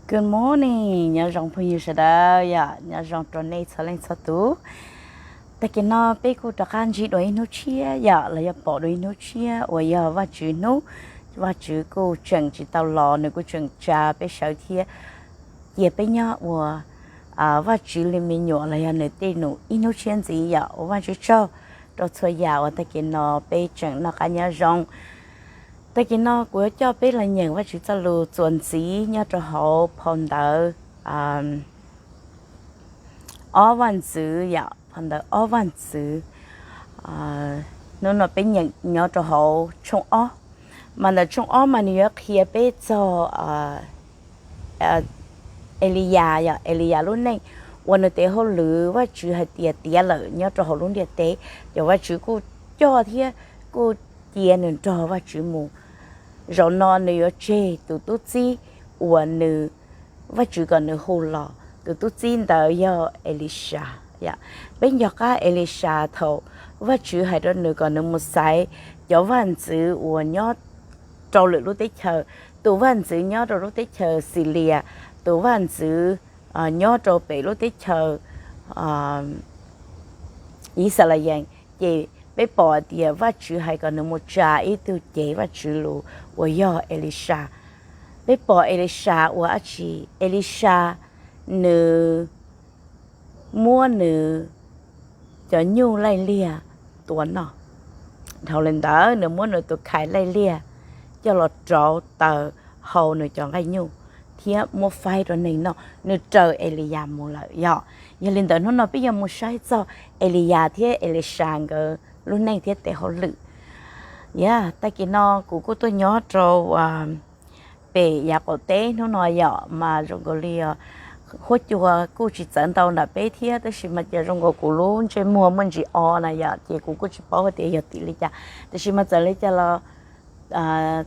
Good morning, nyob zoo phooj ywg sawv daws yom, nyob zoo rau nej txhua leej txhua tus. Tag kis no peb kuj rov qab ntsib dua ib hnub tshiab yom, los yog pom dua ib hnub tshiab uas yog Vajtswv hnub. Vajtswv kuj tseem tsis tau los, nws kuj tseem tsa peb sawv thiab cia peb nyob ua Vajtswv li me nyuam los yog nws tej num ib hnub tshiab ntxiv yom. Ua Vajtswv tsaug rau txhua yam uas tag kis no peb tseem noj qab nyob zoo. Tag kis no kuv yuav coj peb los nyeem Vajtswv txoj lus txuas ntxiv nyob rau hauv phau ntawv ob Vaj ntxwv yom, phau ntawv ob Vaj ntxwv. Hnub no peb nyeem nyob rau hauv tshooj ob, mas ntawm tshooj ob mas nws yuav qhia peb txog Eliyas yom, Eliyas lub neej uas nws tes hauj lwm Vajtswv hais tias tiav lawm nyob rau hauv lub ntiaj teb, ces Vajtswv kuj coj thiab kuj cia nws nrog Vajtswv mus. Zaum no nws yuav tseg tus tub txib uas nws, Vajtswv kom nws hu los, tus tub txib ntawd yog Elisas. Peb nco qab Elisas thaum Vajtswv hais rau nws kom nws mus xaiv cov vaj ntxwv uas nyob rau lwm lub teb chaws, tus vaj ntxwv nyob rau lub teb chaws Xilias, tus vaj ntxwv nyob rau pem lub teb chaws Yixalayees, ces peb pom tias Vajtswv hais kom nws mus tsa ib tug cev Vajtswv lus uas yog Elisas. Peb pom Elisas ua dab tsi? Elisas nws muab nws cov nyuj laij liag tua noj. Dhau li ntawd nws muab nws tus khais laij liag coj los rauv taws hau nws cov nqaij nyuj thiab muab faib rau neeg noj, nws raws Eliyas mus lawm yom. Yog li ntawd hnub no peb yuav mus saib txog Eliyas thiab Elisas nkawd lub neej thiab tes hauj lwm. Yog tag kis no kuv kuj tuaj nyob rau pem yav qaum teb hnub no yom, mas zoo nkaus li huab cua kuj tsis txawv ntau nram peb thiab, tab sis mas cas zoo nkaus kuv lub ntsej muag muaj ntsis o na yom, ces kuv kuj tsis paub hais tias yog tim li cas. Tab sis mas txawm li cas los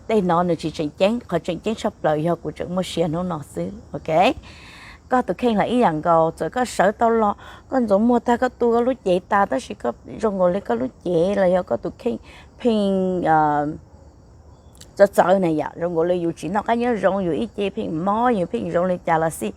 tej no nws tsis tseem ceeb, qhov tseem ceeb tshaj plaws yog kuv tseem muaj sia hnub no xwb, ok. Koj tus kheej los ib yam nkaus, txawm koj sawv tau los, koj ntxuav muag tag koj tu koj lub cev tas, tab sis koj zoo nkaus li koj lub cev los yog koj tus kheej pheej txawv txawv na yom, zoo nkaus li yus tsis noj qab nyob zoo, yus ib ce pheej mob, yus pheej zoo li cas los xij.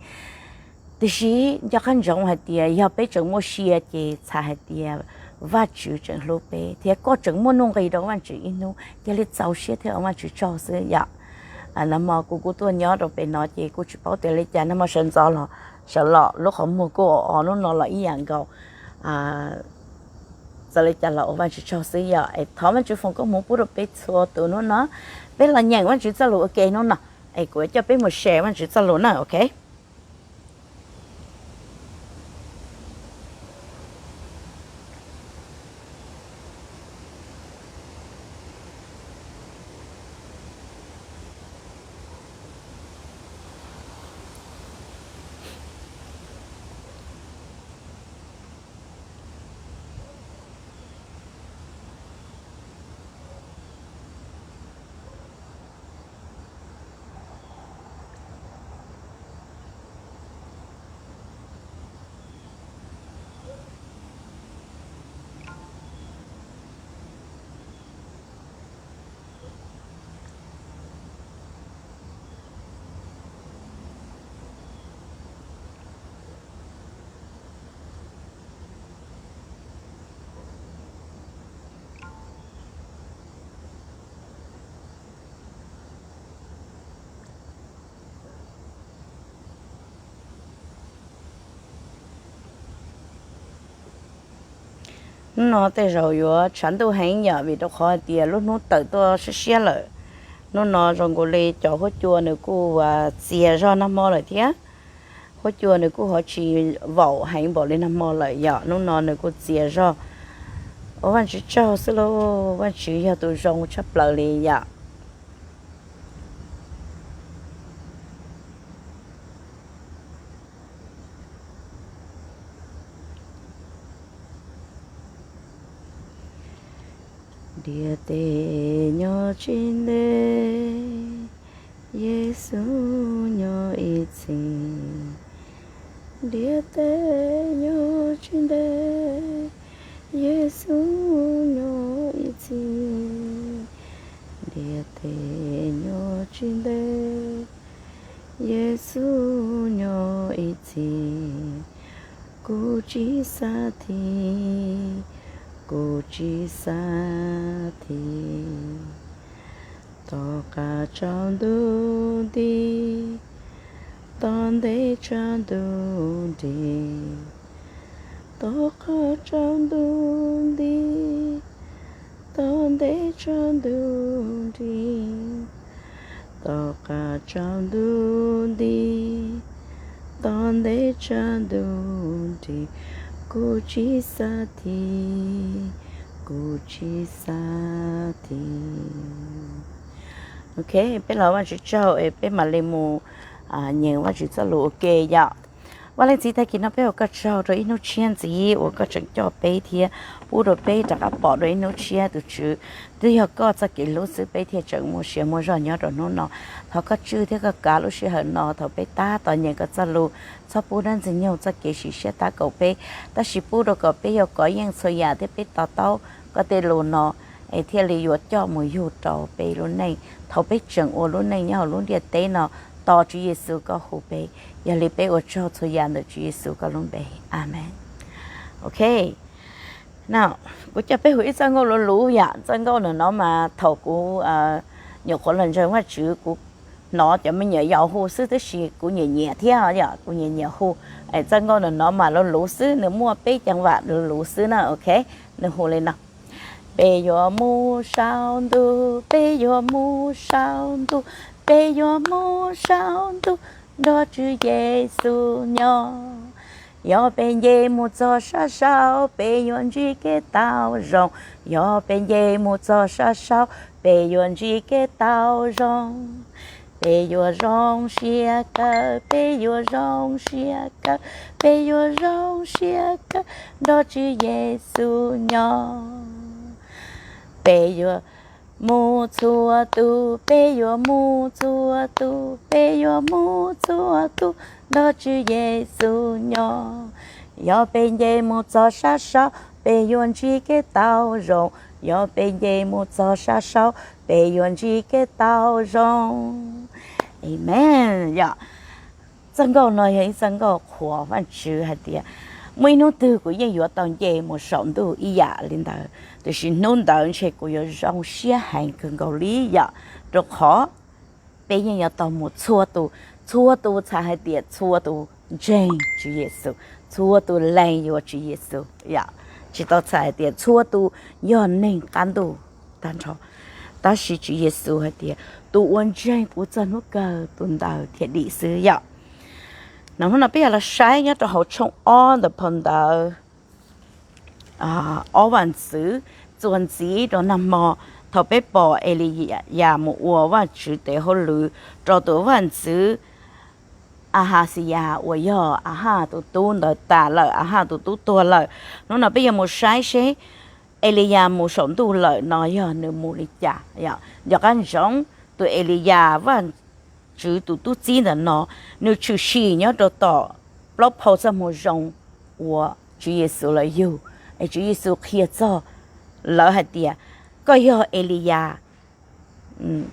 Tiam sis nco qab ntsoov hais tias yog peb tseem muaj sia ces txhais hais tias Vajtswv tseem hlub peb thiab koj tseem muaj nuj nqis rau Vajtswv ib hnub. Cia li txaus siab thiab ua Vajtswv tsaug xwb yom. Nag hmo kuv kuj tuaj nyob rau pem no ces kuj tsis paub tias li cas, nag hmo sawv ntxov los sawv los lub qhov muag kuj o o, hnub no los ib yam nkaus. Txawm li cas los ua Vajtswv tsaug xwb yom. Es thov Vajtswv foom koob hmoov pub rau peb txhua tus hnub no. Peb los nyeem Vajtswv txoj lus ua ke hnub no, es kuv coj peb mus share Vajtswv txoj lus na, ok. Hnub no tej zaum yuav tshav ntuj heev yom, vim rau qhov hais tias lub hnub tawm tuaj siab siab lawm. Hnub no zoo nkaus li cov huab cua nws kuj txias zog nag hmo lawm thiab. Huab cua nws kuj ho tsis vaum heev npaum li nag hmo lawm yom, hnub no nws kuj txias zog. Ua Vajtswv tsaug xwb lauj, Vajtswv yog tus zoo tshaj plaws li yom. Ntiaj teb nyob tsis ntev, Yexus nyob ib txhis. Ntiaj teb nyob tsis ntev, Yexus nyob ib txhis. Ntiaj teb nyob tsis ntev, Yexus nyob ib txhis, kuv tsis xav thiab, kuv tsis xav thiab. Tom qab tsaus ntuj nti, tom ntej tsaus ntuj nti, tom qab tsaus ntuj nti, tom ntej tsaus ntuj nti, tom qab tsaus ntuj nti, tom ntej tsaus ntuj nti, kuv tsis xav thiab, kuv tsis xav thiab. Ok, peb los Vajtswv tsaug es peb mam li mus nyeem Vajtswv txoj lus ua ke yom. Vaj Leej Txiv, tag kis no peb ua koj tsaug rau ib hnub tshiab ntxiv uas koj tseem coj peb thiab pub rau peb rov qab pom dua ib hnub tshiab. Tus Tswv, twb yog koj txoj kev hlub xwb peb thiaj tseem muaj sia muaj zog nyob rau hnub no. Thov koj tswj thiab koj kav lub sij hawm no thaum peb tab tom nyeem koj txoj lus, txhob pub dab Ntxwg Nyoog txoj kev sim siab tab kaum peb, tab sis pub rau kom peb yuav kov yeej txhua yam thiab peb to taub koj tej lus no, es thiaj li yuav coj mus yug rau peb lub neej thaum peb tseem ua lub neej nyob hauv lub ntiaj teb no. Tos Tswv Yexus koj hu peb, yog li peb ua tsaug txhua yam ntawm Tswv Yexus koj lub npe. Amees. Ok, kuv coj peb hu ib txoj nkauj luv luv yom. Txoj nkauj no no mas thaum kuv nyuam qhuav los ntseeg Vajtswv kuv hnov cov me nyuam yaus hu xwb, tab sis kuv nyiam nyiam thiab yom, kuv nyiam nyiam hu. Txoj nkauj no no mas luv luv xwb, nws muaj peb ceev vam luv luv xwb na. Ok, nws hu li no: Peb yuav mus saum ntuj, peb yuav mus saum ntuj, peb yuav mus saum ntuj nrog Tswv Yexus nyob. Yog peb nce mus txog sab saud, peb yuav ntsib kev tau zoo. Yog peb nce mus txog sab saud, peb yuav ntsib kev tau zoo. Peb yuav zoo siab kawg, peb yuav zoo siab kawg, peb yuav zoo siab kawg nrog Tswv Yexus nyob. Peb yuav mus txhua tus, peb yuav mus txhua tus, peb yuav mus txhua tus nrog Tswv Yexus nyob. Yog peb nce mus txog sab saud, peb yuav ntsib kev tau zoo. Yog peb nce mus txog sab saud, peb yuav ntsib kev tau zoo. Amees. Yog txoj nkauj no yog ib txoj nkauj qhuas Vajtswv hais tias muaj ib hnub twg kuv yeej yuav tau nce mus saum ntuj ib yam li ntawd, tiam sis hnub ntawd ntshe kuv yuav zoo siab heev kawg nkaus li yom, rau qhov peb yeej yuav tau mus txhua tus. Txhua tus txhais hais tias txhua tus ntseeg Tswv Yexus, txhua tus lees yuav Tswv Yexus yom. Tsis tau txhais hais tias txhua tus yog neeg qab ntuj tag nrho, tab sis Tswv Yexus hais tias tus uas ntseeg kuv txog hnub kawg tus ntawd thiaj dim xwb yom. No hnub no peb yog los saib nyob rau hauv tshooj ob ntawm phau ntawv Ob Vaj Ntxwv, txuas ntxiv rau nag hmo, thaum peb pom Eliyas mus ua Vajtswv tes hauj lwm rau tus vaj ntxwv Ahaxiyas uas yog Ahaj tus tub ntawd tas lawm, Ahaj tus tub tuag lawm. Hnub no peb yuav mus saib seb Eliyas mus saum ntuj lawm no yog nws mus li cas. Nco qab ntsoov tus Eliyas Vajtswv tus tub txib ntawm no, nws tshwm sim nyob rau tom plaub phau txoj moo zoo uas Tswv Yexus los yug, es Tswv Yexus qhia txog lawv hais tias, koj yog Eliyas,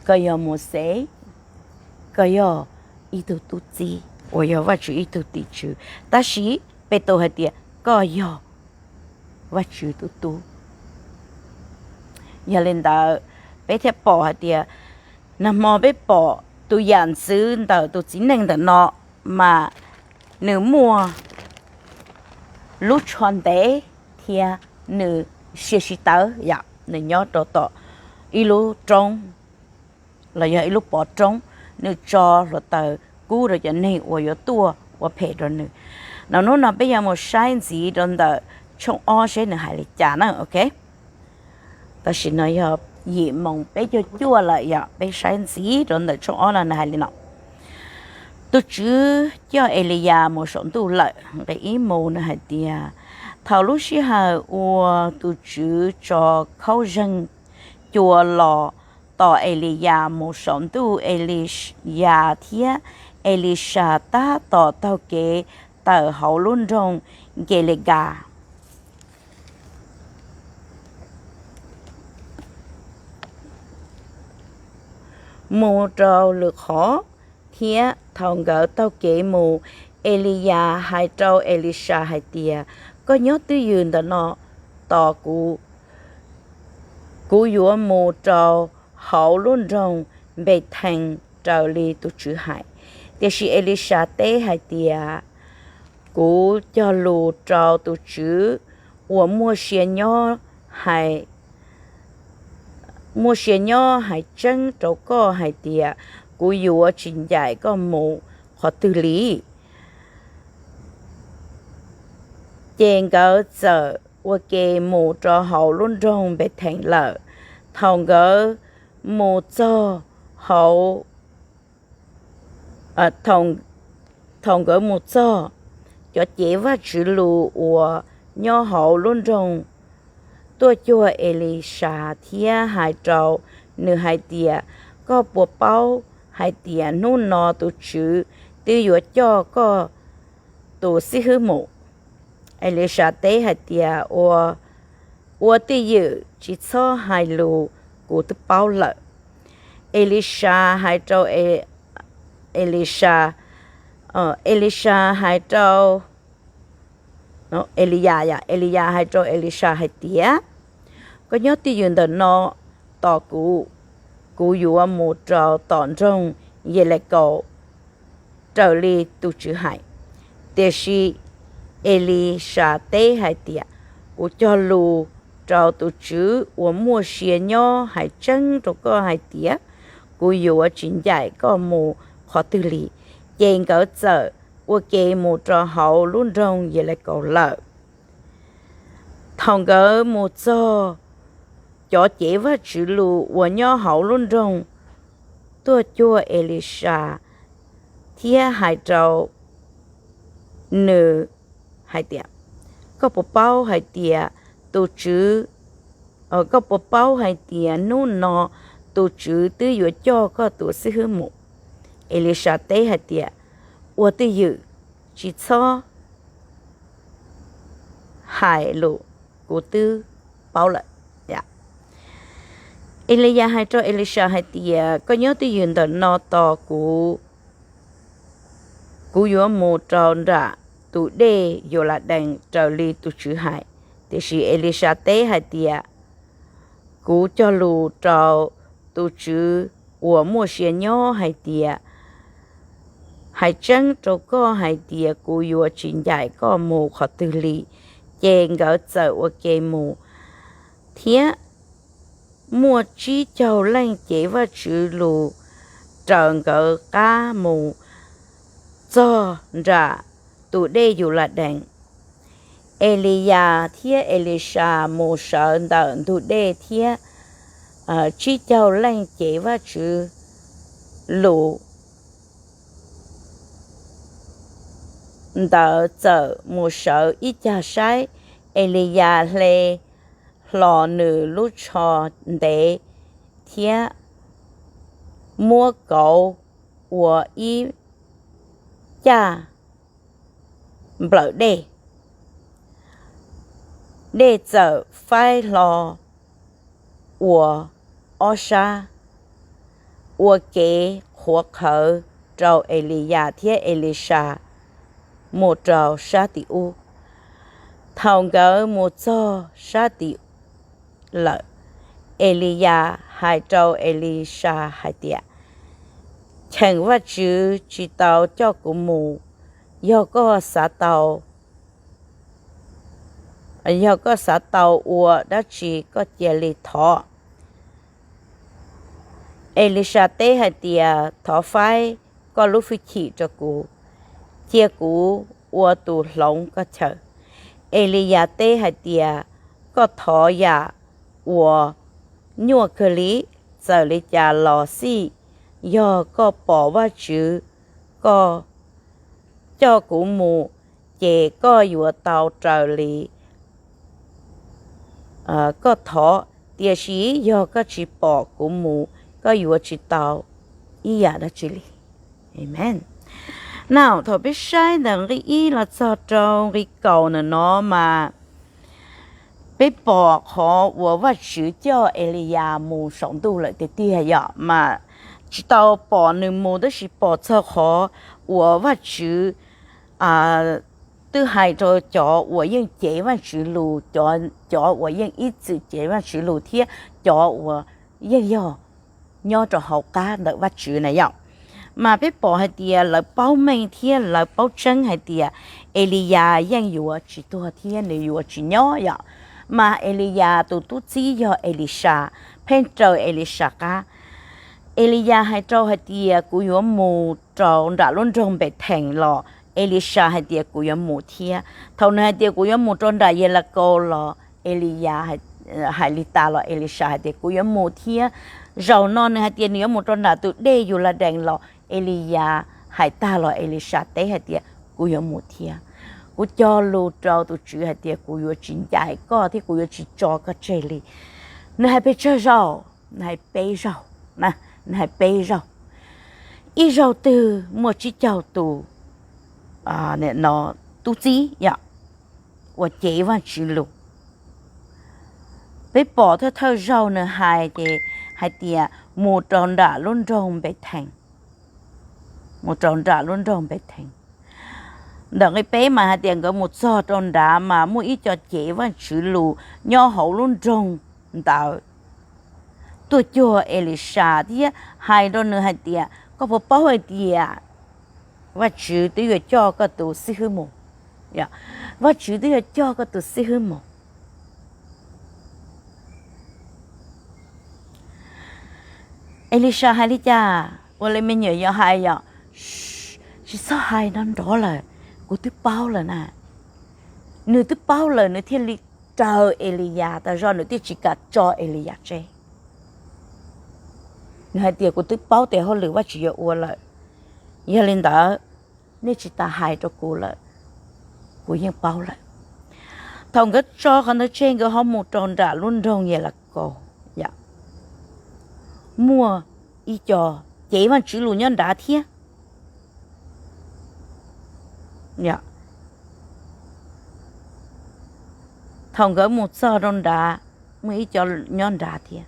koj yog Mauxes, koj yog ib tug tub txib uas yog Vajtswv ib tug tim tswv, tab sis Petus hais tias koj yog Vajtswv tus tub. Yog li ntawd, peb thiaj pom hais tias nag hmo peb pom tus yam ntxwv ntawm tus txiv neej ntawm no mas nws muaj lub tsho ntev thiab nws sia tsis tawv yom, nws nyob rau tom ib lub roob los yog ib lub pov roob, nws tso hluav taws kub rau cov neeg uas yuav tuaj ua phem rau nws. No hnub no peb yuav mus saib ntxiv rau ntawm tshooj ob seb nws hais li cas na, ok. Tam sim no yog yim moos peb caug cuaj lawm yom, peb saib ntxiv rau ntawm tshooj ob no nws hais li no. Tus Tswv coj Eliyas mus saum ntuj lawm. Nqe ib mus nws hais tias, thaum lub sij hawm uas tus Tswv tso khaub zeeg cua los tos Eliyas mus saum ntuj, Eliyas thiab Elisas tab tom taug kev tawm hauv lub nroog Nkelekas mus rau lwm qhov. thiab thaum nkawd taug kev mus, Eliyas hais rau Elisas hais tias, Koj nyob twj ywm ntawm no tos kuv, kuv yuav mus rau hauv lub nroog Npethees raws li tus Tswv hais. Tiam sis Elisas teb hais tias, Kuv cog lus rau tus Tswv uas muaj sia nyob hais muaj sia nyob hais tseeb rau koj hais tias kuv yuav tsis ncaim koj mus qhov twg li. Ces nkawd txawm ua ke mus rau hauv lub nroog Npethees lawm. Thaum nkawd mus txog hauv thaum nkawd mus txog, cov cev Vajtswv lus uas nyob hauv lub nroog tuaj cuag Elisas thiab hais rau nws hais tias, Koj puas paub hais tias hnub no tus Tswv twb yuav coj koj tus xib hwb mus? Elisas teb hais tias, Ua twj ywm, tsis txhob hais lus, kuv twb paub lawm. Elisas hais rau Elisas, Elisas hais rau Eliyas, Eliyas hais rau Elisas hais tias, Koj nyob twj ywm ntawm no tos kuv, kuv yuav mus rau tom nroog Yelekaus raws li tus Tswv hais. Tiam sis Elisas teb hais tias, Kuv cog lus rau tus Tswv uas muaj sia nyob hais tseeb rau koj hais tias kuv yuav tsis ncaim koj mus qhov twg li. Ces nkawd txawm ua ke mus rau hauv lub nroog Yelekaus lawm. Thaum nkawd mus txog, cov cev Vajtswv lus uas nyob hauv lub nroog tuaj cuag Elisas thiab hais rau nws hais tias, Koj puas paub hais tias tus Tswv, koj puas paub hais tias hnub no tus Tswv twb yuav coj koj tus xib hwb mus? Elisas teb hais tias, Ua twj ywm, tsis txhob hais lus, kuv twb paub lawm. Eliyas hais rau Elisas hais tias, Koj nyob twj ywm ntawm no tos kuv, kuv yuav mus rau nram tus dej Yuladees raws li tus Tswv hais. Tiam sis Elisas teb hais tias, Kuv cog lus rau tus Tswv uas muaj sia nyob hais tias, hais tseeb rau koj hais tias kuv yuav tsis ncaim koj mus qhov twg li. Ces nkawd txawm ua ke mus, thiab muaj tsib caug leej cev Vajtswv lus raws nkawd qab mus txog nram tus dej Yuladees. Eliyas thiab Elisas mus sawv ntawm ntug dej thiab tsib caug leej cev Vajtswv lus ntawd txawm mus sawv ib cag saib. Eliyas hle hlo nws lub tsho ntev thiab muab kauv ua ib caj nplawm dej. Dej txawm faib hlo ua ob sab, ua kev qhuav qhawv rau Eliyas thiab Elisas mus rau sab tim ub. Thaum nkawd mus txog sab tim lawm, Eliyas hais rau Elisas hais tias, Cheem Vajtswv tsis tau coj kuv mus. Yog koj xav tau, yog koj xav tau ua dab tsi koj cia li thov. Elisas teb hais tias, Thov faib koj lub fwj chim rau kuv, cia kuv ua tus hloov koj chaw. Eliyas teb hais tias, Koj thov yam uas nyuaj kawg li, txawm li cas los xij, yog koj pom Vajtswv koj coj kuv mus, ces koj yuav tau raws li koj thov. Tiam sis yog koj tsis pom kuv mus, koj yuav tsis tau ib yam dab tsi li. Amen. Now, thaum peb saib ntawm nqi ib los txog rau nqi kaum ntawm no mas peb pom qhov uas Vajtswv coj Eliyas mus saum ntuj lawm tiag tiag yom. Mas tsis tau pom nws mus, tab sis pom txog qhov uas Vajtswv twb hais rau cov uas yeej cev Vajtswv lus, cov uas yeej ib txwm cev Vajtswv lus thiab cov uas yeej yog nyob rau hauv qab ntawm Vajtswv na yom. Mas peb pom hais tias lawv paub meej thiab lawv paub tseeb hais tias Eliyas yeej yuav tsis tuag thiab nws yuav tsis nyob yom. Mas Eliyas tus tub txib yog Elisas, pheej raws Elisas qab. Eliyas hais rau hais tias kuv yuav mus rau nram lub nroog Npethees los Elisas hais tias kuv yuav mus thiab. Thaum nws hais tias kuv yuav mus rau nram Yelakaus los Eliyas hais li tas los Elisas hais tias kuv yuav mus thiab. Zaum no nws hais tias nws yuav mus rau nram tus dej Yuladees los Eliyas hais tag los Elisas teb hais tias kuv yuav mus thiab. Kuv cog lus rau tus Tswv hais tias kuv yuav tsis ncaim koj thiab kuv yuav tsis tso koj tseg li. Nws hais pes tsawg zaug? Nws hais peb zaug, nws hais peb zaug. Ib zaug twg muaj tsib caug tus tub txib uas cev Vajtswv lus. Peb pom thawj thawj zaug nws hais ces hais tias mus rau nram lub nroog Npethees, mus rau nram lub nroog Npethees. Ntawm nqe peb mas hais tias nkawd mus txog rau nrad mas muaj ib co cev Vajtswv lus nyob hauv lub nroog ntawd tuaj cuag Elisas thiab hais rau nws hais tias koj puas paub hais tias Vajtswv twb yuav coj koj tus xib hwb mus? Vajtswv twb yuav coj koj tus xib hwb mus. Elisas hais li cas? Ua li me nyuam yaus hais yom, tsis txhob hais nrov nrov lawm, kuv twb paub lawm na. Nws twb paub lawm nws thiaj li raws Eliyas tas zog, nws thiaj tsis kam tso Eliyas tseg. Nws hais tias kuv twb paub tes hauj lwm Vajtswv yuav ua lawm, yog li ntawd nej tsis tas hais rau kuv lawm, kuv yeej paub lawm. Thaum nkawd tso qhov ntawd tseg nkawd ho mus rau nram lub nroog Yelakaus, muaj ib co cev Vajtswv lus nyob nrad thiab. Thaum nkawd mus txog rau nrad, muaj ib co nyob nrad thiab.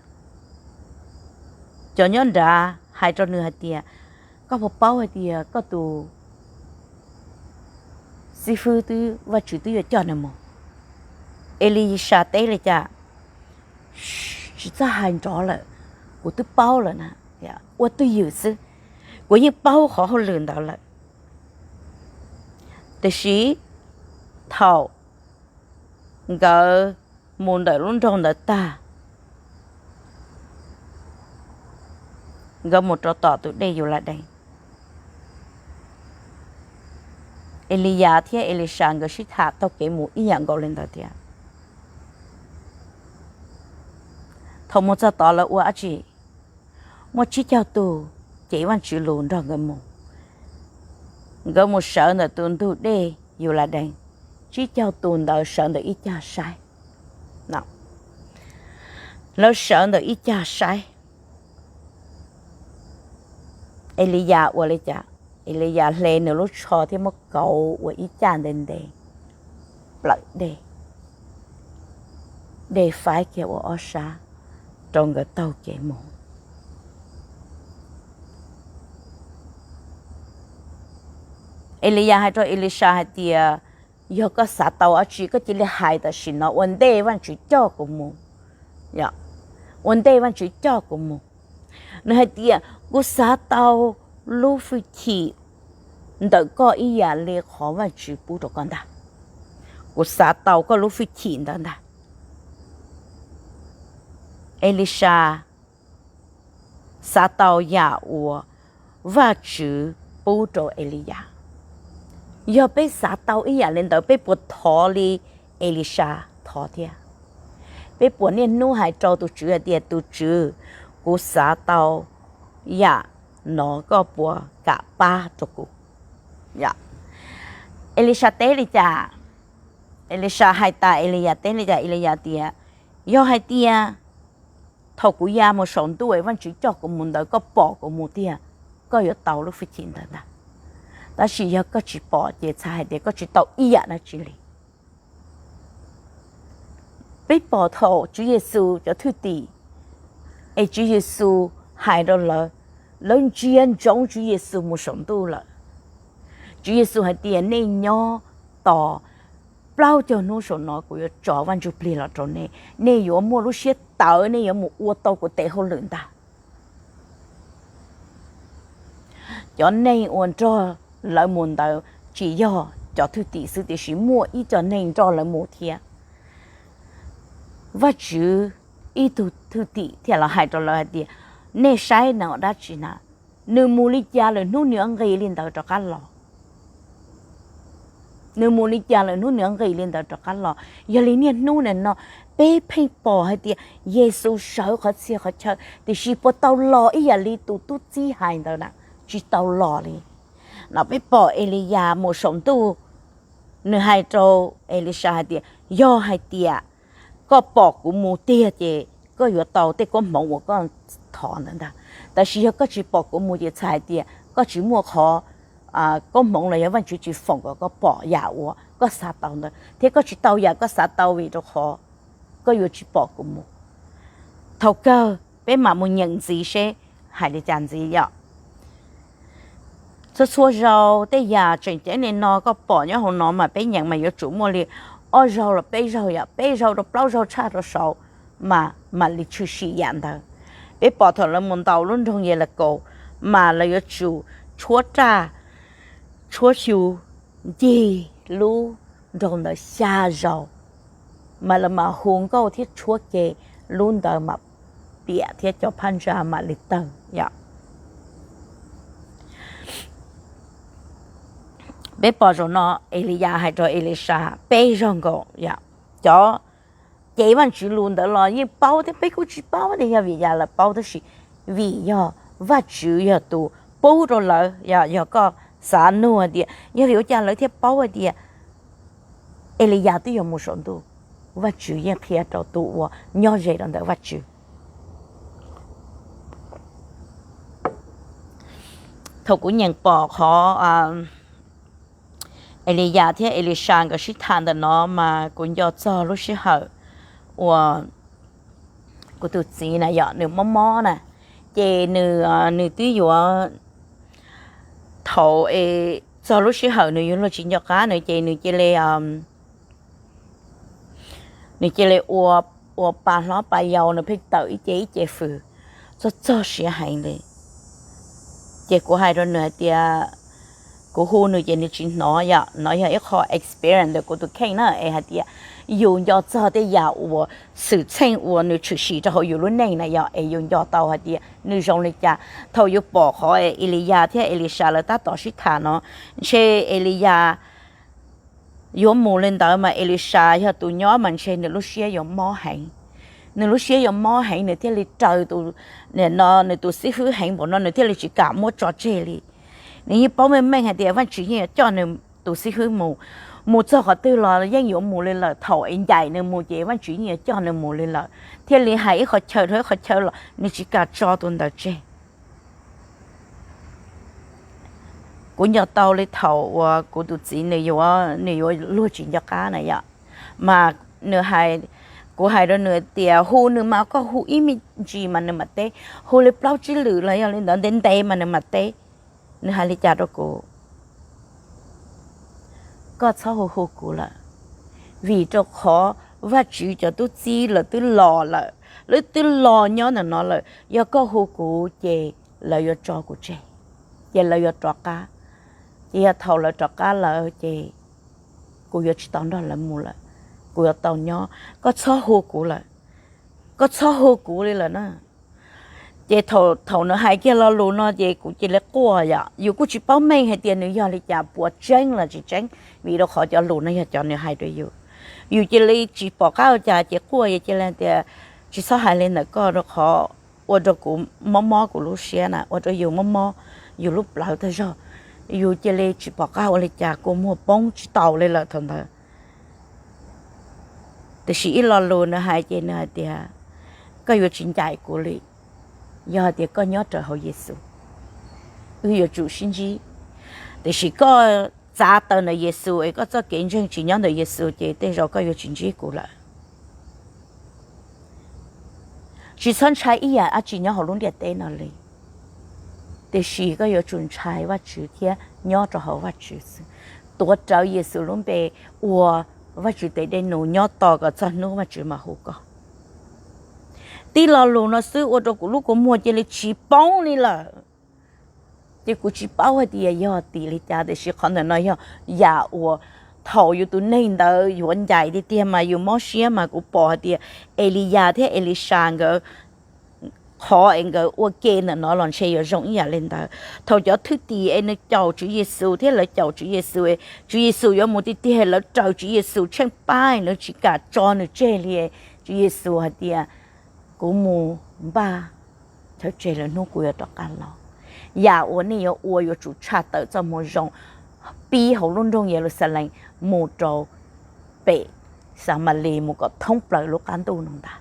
Cov nyob nrad hais rau nws hais tias, koj puas paub hais tias koj tus xib fwb twb, Vajtswv twb yuav coj nws mus? Elisas teb li cas? Tsis txhob hais nrov lawm, kuv twb paub lawm na. Ua twj ywm xwb, kuv yeej paub qhov hauj lwm ntawd lawm. Tiam sis thaum nkawd mus ntawm lub nroog ntawd tag, nkawd mus rau tom tus dej Yuladees. Eliyas thiab Elisas nkawd sib tham taug kev mus ib yam nkaus li ntawd thiab. Thaum mus txog tod lawv ua dab tsi? Muaj tsib caug tus cev Vajtswv lus nrog nkawd mus. Nkawd mus sawv ntawm tus ntug dej Yuladees, tsib caug tus ntawd sawv ntawm ib cag saib. Lawv sawv ntawm ib cag saib. Eliyas ua li cas? Eliyas hle nws lub tsho thiab muab kauv ua ib caj ntev ntev, plawm dej, dej faib kiag ua ob sab rau nkawd taug kev mus. Eliyas hais rau Elisas hais tias, yog koj xav tau dab tsi koj cia li hais tam sim no ua ntej Vajtswv coj kuv mus. Ua ntej Vajtswv coj kuv mus. Nws hais tias, kuv xav tau lub fwj chim ntawm koj ib yam li qhov Vajtswv pub rau koj ntag. Kuv xav tau koj lub fwj chim ntawd ntag. Elisas xav tau yam uas Vajtswv pub rau Eliyas. Yog peb xav tau ib yam li ntawd peb puas thov li Elisas thov thiab? Peb puas niaj hnub hais rau tus Tswv hais tias, tus Tswv, kuv xav tau yam no koj puas kam pab rau kuv? Elisas teb li cas? Elisas hais tas Eliyas teb li cas? Eliyas tias, yog hais tias thaum kuv ya mus saum ntuj es Vajtswv coj kuv mus ntawd koj pom kuv mus tiag, koj yuav tau lub fwj chim ntawd ntag. Tab sis yog koj tsis pom ces txhais hais tias koj tsis tau ib yam dab tsi li. Peb pom thaum Tswv Yexus cov thwj tim es Tswv Yexus hais rau lawv, lawv ntsia ntsoov Tswv Yexus mus saum ntuj lawm. Tswv Yexus hais tias nej nyob tos plaub caug hnub saum no kuv yuav tso Vaj Ntsuj Plig los rau nej, nej yuav muaj lub siab tawv, nej yuav mus ua tau kuv tes hauj lwm ntag. Cov neeg uas nrog lawv mus ntawd tsis yog cov thwj tim xwb, tiam sis muaj ib co neeg nrog lawv mus thiab. Vajtswv ib tug thwj tim thiaj los hais rau lawv hais tias, nej saib no dab tsi na? Nws mus li cas lawm hnub nws yuav nqis li ntawd rov qab los. Nws mus li cas lawm hnub nws yuav nqis li ntawd rov qab los. Yog li niaj hnub nim no peb pheej pom hais tias Yexus sawv qhov txhia qhov chaw, tiam sis puas tau los ib yam li tus tub txib hais ntawd na? Tsis tau los li. No peb pom Eliyas mus saum ntuj, nws hais rau Elisas hais tias, yog hais tias koj pom kuv mus tiag ces koj yuav tau tej koob hmoov uas koj thov ntawd ntag. Tab sis yog koj tsis pom kuv mus ces txhais hais tias koj tsis muaj qhov koob hmoov los yog Vajtswv tsis foom kom koj pom yam uas koj xav tau ntawd, thiab koj tsis tau yam koj xav tau vim rau qhov koj yuav tsis pom kuv mus. Thaum kawg peb mam mus nyeem ntxiv seb hais li cas ntxiv yom. Txhua txhua zaus tej yam tseem ceeb li no koj pom nyob hauv no mas peb nyeem mas yuav tsum muaj li ob zaug los peb zaug yom, peb zaug rau plaub zaug tshaj rau saud mas mam li tshwm sim yam ntawd. Peb pom thaum lawv mus ntaus lub nroog Yelakaus mas lawv yuav tsum tshuab raj tshuab xyu ncig lub nroog ntawd xya zaus, mas lawv mam hu nkauj thiab tshuab ke, lub ntawd mam piam thiab cov phab ntsa mam li tawg yom. Peb pom zaum no Eliyas hais rau Elisas peb zaug nkaus yom. Cov cev Vajtswv lus ntawd los yeej paub thiab, peb kuj tsis paub tias yog vim yam lawv paub, tab sis vim yog Vajtswv yog tus pub rau lawv. Yog koj xav nug hais tias yog vim ua cas lawv thiaj paub hais tias Eliyas twb yuav mus saum ntuj, Vajtswv yeej qhia rau tus uas nyob ze rau ntawm Vajtswv. Thaum kuv nyeem pom qhov Eliyas thiab Elisas nkawd sib tham ntawm no mas kuv nco txog lub sij hawm uas kuv tus txiv na yom, nws mob mob na, ces nws nws twb yuav, thaum es txog lub sij hawm nws yuav luag tsis nco qab nws ces nws cia li nws cia li ua, ua pa hlob pa yau, nws pheej tawm ib ce ib ce fws, txog txog siav heev li. Ces kuv hais rau nws hais tias, kuv hu nws ces nws tsis hnov yom, no yog ib qho experience ntawm kuv tus kheej na, es hais tias yus nco txog tej yam uas xwm txheej uas nws tshwm sim rau hauv yus lub neej na yom, es yus nco tau hais tias nws zoo li cas. Thaum yus pom qhov Eliyas thiab Elisas lawv tab tom sib tham no, ntshe Eliyas yuav mus li ntawd mas Elisas yog tus nyob mas ntshe nws lub siab yuav mob heev. Nws lub siab yuav mob heev, nws thiaj li raws tus, no nws tus xib hwb heev npaum no nws thiaj li tsis kam muab tso tseg li. Nws yeej paub meej meej hais tias Vajtswv yeej yuav coj nws tus xib hwb mus, mus txog qhov twg los yeej yuav mus li lawm. Thaum es ncaim nws mus ces Vajtswv yeej yuav coj nws mus li lawm, thiaj li hais ib qhov chaw rau ib qhov chaw los nws tsis kam tso tus ntawd tseg. Kuv nco tau li thaum uas kuv tus txiv nws yuav, nws yuav luag tsis nco qab na yom, mas nws hais, kuv hais rau nws tias hu nws mas koj hu ib me ntsis mas nws mam teb, hu li plaub tsib lwm los yog li ntawd ntev ntev mas nws mam teb. Nws hais li cas rau kuv? Koj txhob hu hu kuv lawm, vim rau qhov Vajtswv cov tub txib lawv twb los lawm, lawv twb los nyob ntawm no lawm. Yog koj hu kuv ces lawv yuav tso kuv tseg, ces lawv yuav rov qab. Ces yog thaum lawv rov qab lawm ces kuv yuav tsis tau nrog lawv mus lawm, kuv yuav tau nyob. Koj txhob hu kuv lawm, koj txhob hu kuv li lawm na. Ces thaum nws hais kiag lo lus no ces kuv cia li quaj yom. Yus kuj tsis paub meej hais tias nws yog li cas, puas tseeb los tsis tseeb, vim rau qhov cov lus no yog cov nws hais rau yus. Yus cia li tsis pom qab ua cas ces quaj, yus cia li tias tsis txhob hais li ntawm koj, rau qhov ua rau kuv mob mob kuv lub siab na, ua rau yus mob mob yus lub plawv tag zog. Yus cia li tsis pom qab ua li cas, kua muag poob tsis taus li lawm thaum ntawd. Tiam sis ib lo lus nws hais ces nws hais tias, koj yuav tsis ncaim kuv li. Yog hais tias koj nyob raws hauv Yexus, wb yuav tsum sib ntsib. Tiam sis koj txav tawm ntawm Yexus es koj txoj kev ntseeg tsis nyob ntawm Yexus ces tej zaum koj yuav tsis ntsib kuv lawm. Tsis txhob ntshai ib yam dab tsi nyob hauv lub ntiaj teb no li. Tiam sis koj yuav tsum ntshai Vajtswv thiab nyob rau hauv Vajtswv xwb. Tuav rawv Yexus lub npe ua Vajtswv tes dej num nyob tos kom txog hnub Vajtswv mam hu koj. Tib lo lus no xwb ua rau kuv lub kua muag cia li tsis poob li lawm. Ces kuv tsis paub hais tias yog tim li cas, tiam sis qhov ntawm no yog yam uas thaum yus tus neeg ntawd yuav ncaim tiag tiag mas yus mob siab, mas kuv pom hais tias Eliyas thiab Elisas nkawd qhov es nkawd ua ke ntawm no los ntshe yuav zoo ib yam li ntawd. Thaum cov thwj tim es nws caum Tswv Yexus thiab lawv caum Tswv Yexus, Tswv Yexus yuav mus tiag tiag, lawv raws Tswv Yexus tsheej pab, lawv tsis kam tso nws tseg li. Tswv Yexus hais tias, kuv mus npaj chaw tseg lawm, hnub kuv yuav rov qab los. Yam uas nej yuav ua yuav tsum tshaj tawm txoj moo zoo, pib hauv lub nroog Yeluxalees mus rau pem Xamalis mus kom thoob plaws lub qab ntuj no ntag.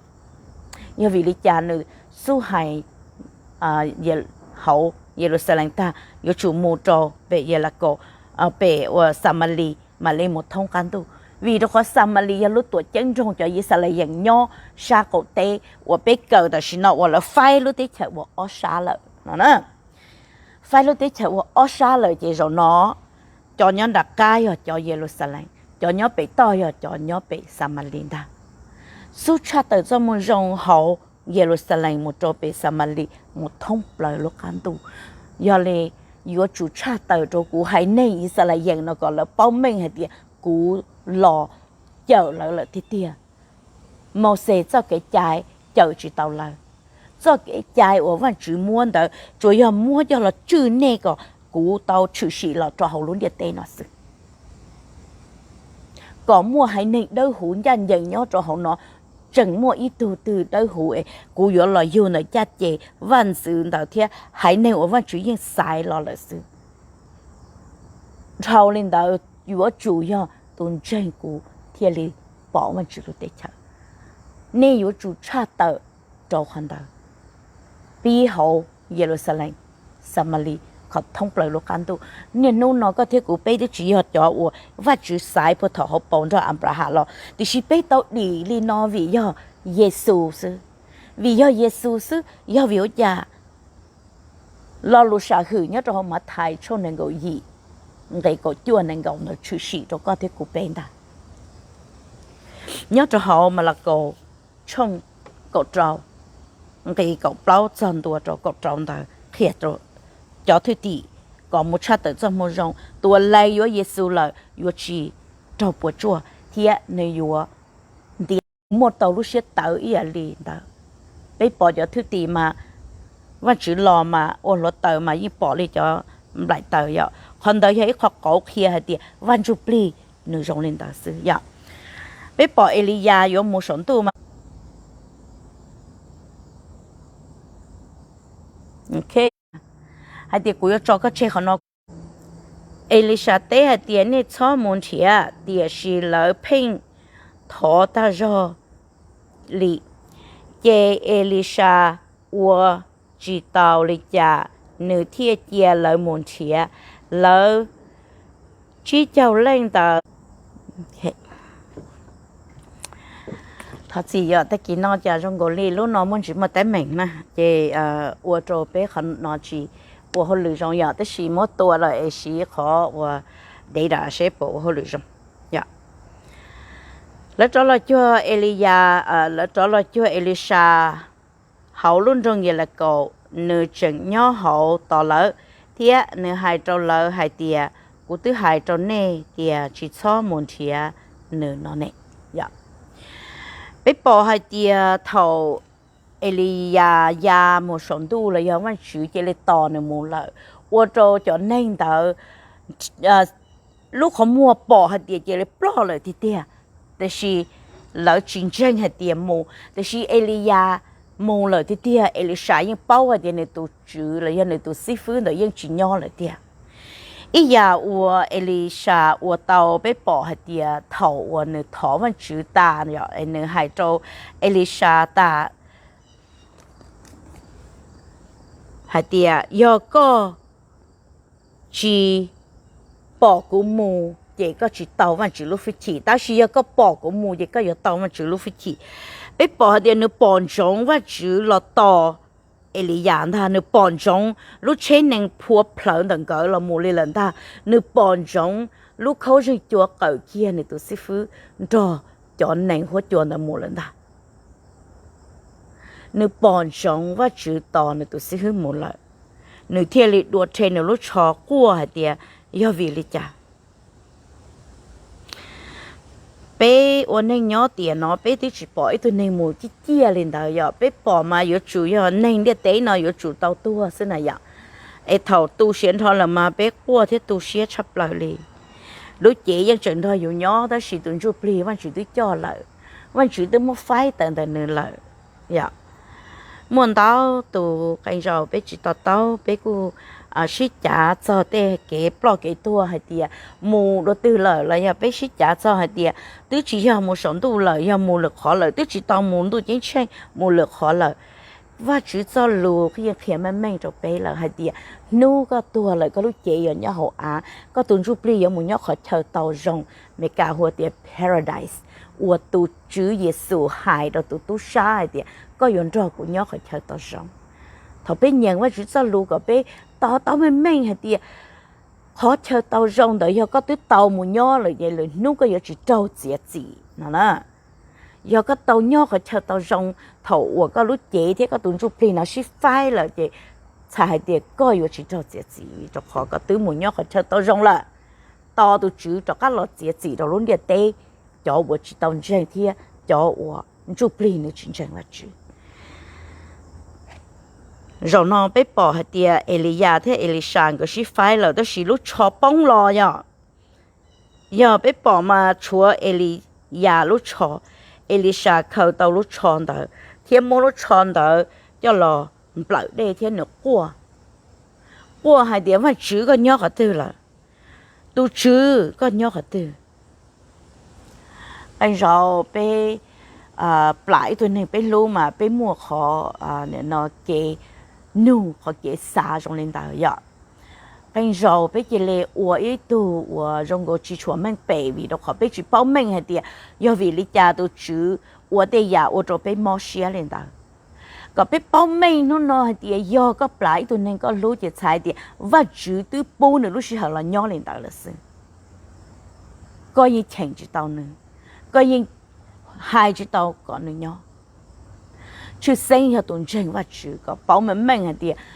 Yog vim li cas nws xub hais hauv Yeluxalees tag yuav tsum mus rau pem Yelakaus, pem uas Xamalis mam li mus thoob qab ntuj? Vim rau qhov Xamalis yog lub tuam ceeb nroog cov Yixalayees nyob sab qaum teb uas peb kawm tam sim no uas lawv faib lub teb chaws ua ob sab lawm no. Faib lub teb chaws ua ob sab lawm ces zaum no cov nyob nram qab yog cov Yeluxalees, cov nyob pem toj yog cov nyob pem Xamalis ntag. Xub tshaj tawm txoj moo zoo hauv Yeluxalees mus rau pem Xamalis mus thoob plaws lub qab ntuj. Yog li yuav tsum tshaj tawm rau kuv haiv neeg Yixalayees no kom lawv paub meej hais tias kuv los cawm lawv lawm tiag tiag. Mauxes txoj kev cai cawm tsis tau lawv. Txoj kev cai uas Vajtswv muab ntawd tsuas yog muab coj los tswj nej kom kuv tau tshwm sim los rau hauv lub ntiaj teb no xwb, kom muaj haiv neeg dawb huv ncaj ncees nyob rau hauv no. Tseem muaj ib tug twg dawb huv es kuv yuav los yug ntawm caj ces vaj ntxwv ntawd thiab haiv neeg uas Vajtswv yeej xaiv los lawm xwb. Dhau li ntawd yuav tsum yog tus ntseeg kuv thiaj li pom Vajtswv lub teb chaws. Nej yuav tsum tshaj tawm rau qhov ntawd, pib hauv Yeluxalees, Xamalis, kom thoob plaws lub qab ntuj. Niaj hnub no koj thiab kuv peb twb tsis yog cov uas Vajtswv xaiv puag thaum hauv paus nrog Anplaham los, tiam sis peb tau dim li no vim yog Yexus xwb. Vim yog Yexus xwb, yog vim ua cas? Lo lus sam hwm nyob rau hauv Mathais tshooj nees nkaum yim, nqe kaum cuaj nees nkaum ntawd tshwm sim rau koj thiab kuv peb ntag. Nyob rau hauv Malakaus tshooj kaum rau, nqe kaum plaub txog ntua rau kaum rau ntawd qhia rau cov thwj tim kom mus tshaj tawm txoj moo zoo, tus uas lees yuav Yexus lawm yuav tsis raug puas tsuaj thiab nws yuav ntiav, muaj tau lub siab tawv ib yam li ntawd. Peb pom cov thwj tim mas Vajtswv los mas ua hluav taws mas yeej pom li cov nplaim taws yom. Qhov ntawd yog ib qho qauv qhia hais tias Vaj Ntsujplig nws zoo li ntawd xwb yom. Peb pom Eliyas yuav mus saum ntuj mas hais tias kuv yuav tso koj tseg qhov no. Elisas teb hais tias nej txhob mus nrhiav, tiam sis lawv pheej thov tag zog li. Ces Elisas ua tsis tau li cas, nws thiaj cia lawv mus nrhiav. Lawv tsib caug leej ntawd. Thov txim yom, tag kis no cas zoo nkaus li lub no muaj ntsis muaj teeb meem na, ces ua rau peb qhov no tsis ua hauj lwm zoo yom, tab sis muab tua lawm es siv qhov uas data seb puas ua hauj lwm zoo yom. Lawv rov los cuag Eliyas, lawv rov los cuag Elisas hauv lub nroog Yelakaus, nws tseem nyob hauv tos lawv, thiab nws hais rau lawv hais tias, kuv twb hais rau nej tias tsis txhob mus nrhiav nws no ne. Peb pom hais tias thaum Eliyas ya mus saum ntuj los yog Vajtswv cia li tos nws mus lawm, ua rau cov neeg ntawd lub qhov muag pom hais tias cia li ploj lawm tiag tiag. Tiam sis lawv tsis ntseeg hais tias mus, tiam sis Eliyas mus lawm tiag tiag. Elisas yeej paub hais tias nws tus tswv los yog nws tus xib fwb ntawd yeej tsis nyob lawm tiag. Ib yam uas Elisas ua tau, peb pom hais tias thaum uas nws thov Vajtswv tas, nws hais rau Elisas tas hais tias, yog koj tsis pom kuv mus ces koj tsis tau Vajtswv lub hwj chim, tab sis yog koj pom kuv mus ces koj yuav tau Vajtswv lub hwj chim. Peb pom hais tias nws pom ntsoov Vajtswv los tos Eliyas ntag, nws pom ntsoov lub tsheb nees phua plhawv ntawm nkawd los mus li lawm ntag. Nws pom ntsoov lub khaub zeeg cua qawm kiag nws tus xib fwb nrog cov nees huab cua ntawd mus lawm ntag. Nws pom ntsoov Vajtswv tos nws tus xib fwb mus lawm, nws thiaj li dua rhe nws lub tsho quaj hais tias, Yog vim li cas? Peb ua neej nyob tiam no peb twb tsis pom ib tug neeg mus ciaj ciaj li ntawd, yog peb pom mas yuav tsum yog neeg ntiaj teb no yuav tsum tau tuag xwb na yom. Es thaum tu siav nrho lawm mas peb quaj thiab tu siab tshaj plaws li. Lub cev yeej tseem nrog yus nyob tab sis tus ntsuj plig Vajtswv twb coj lawm, Vajtswv twb muab faib tawm ntawm nws lawm. Yog muaj ntau tus qee zaus peb tsis to taub, peb kuj sib cav txog tej kev ploj kev tuag hais tias mus dua twg lawm, los yog peb sib cav txog hais tias twb tsis yog mus saum ntuj lawm, yog mus lwm qhov lawm, twb tsis tau mus ntuj ceeb tsheej, mus lwm qhov lawm. Vajtswv txoj lus yeej qhia meej meej rau peb lawm hais tias hnub koj tuag lawm koj lub cev yuav nyob hauv av, koj tus ntsuj plig yuav mus nyob qhov chaw tau zoo, Meskas hu tias paradise, uas tus Tswv Yexus hais rau tus tub sab hais tias koj yuav nrog kuv nyob qhov chaw tau zoo. Thaum peb nyeem Vajtswv txoj lus kom peb to taub meej meej hais tias qhov chaw tau zoo ntawd yog koj twb tau mus nyob lawm ces lwm hnub koj yuav tsis raug txiav txim no na. Yog koj tau nyob qhov chaw tau zoo, thaum uas koj lub cev thiab koj tus ntsuj plig no sib faib lawm ces txhais hais tias koj yuav tsis raug txiav txim, rau qhov koj twb mus nyob qhov chaw tau zoo lawm. Tos tus Tswv rov qab los txiav txim rau lub ntiaj teb, cov uas tsis tau ntseeg thiab cov uas ntsuj plig nws tsis ntseeg Vajtswv. Zaum no peb pom hais tias Eliyas thiab Elisas nkawd sib faib lawm tab sis lub tsho poob los yog, yog peb pom mas tshuav Eliyas lub tsho, Elisas khaws tau lub tsho ntawd thiab muab lub tsho ntawd coj los nplawm dej thiab nws quaj, quaj hais tias, Vajtswv, koj nyob qhov twg lawm? Tus Tswv, koj nyob qhov twg? Qee zaus peb plam ib tug neeg peb hlub mas peb muaj qhov kev nug, qhov kev xav zoo li ntawd yom. Qee zaus peb cia li ua ib tug uas zoo nkaus tsis tshua meej pem vim rau qhov peb tsis paub meej hais tias yog vim li cas tus Tswv ua tej yam ua rau peb mob siab li ntawd. Kom peb paub meej hnub no hais tias yog koj plam ib tug neeg koj hlub ces txhais hais tias Vajtswv twb pub nws lub sij hawm los nyob li ntawd lawm xwb. Koj yeej cheem tsis tau nws, koj yeej hais tsis tau kom nws nyob. Tshwj xeeb yog tus ntseeg Vajtswv kom paub meej meej hais tias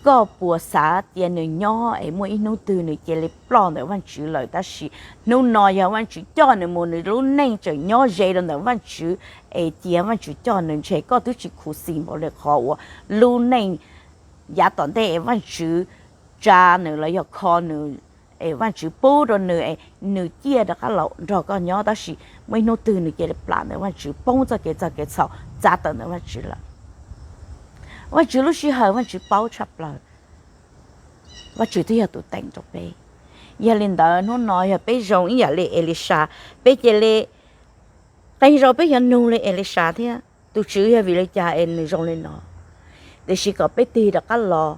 koj puas xav cia nws nyob es muaj ib hnub twg nws cia li ploj ntawm Vajtswv lawm, tab sis hnub no yog Vajtswv coj nws mus, nws lub neej tseem nyob ze rau ntawm Vajtswv, es cia Vajtswv coj nws ntshe koj twb tsis khuv xim npaum li qhov uas lub neej yav tom ntej es Vajtswv tsa nws los yog kho nws, es Vajtswv pub rau nws es nws ciaj rov qab los nrog koj nyob, tab sis muaj ib hnub twg nws cia li plam ntawm Vajtswv, poob txoj kev txog kev txhaum, txav tawm ntawm Vajtswv lawm. Vajtswv lub sij hawm Vajtswv paub tshaj plaws. Vajtswv twb yog tus teem rau peb. Yog li ntawd hnub no yog peb zoo ib yam li Elisas, peb cia li, qee zaus peb yuav nug li Elisas thiab, tus Tswv yog vim li cas es nws zoo li no? Tiam sis kom peb tig rov qab los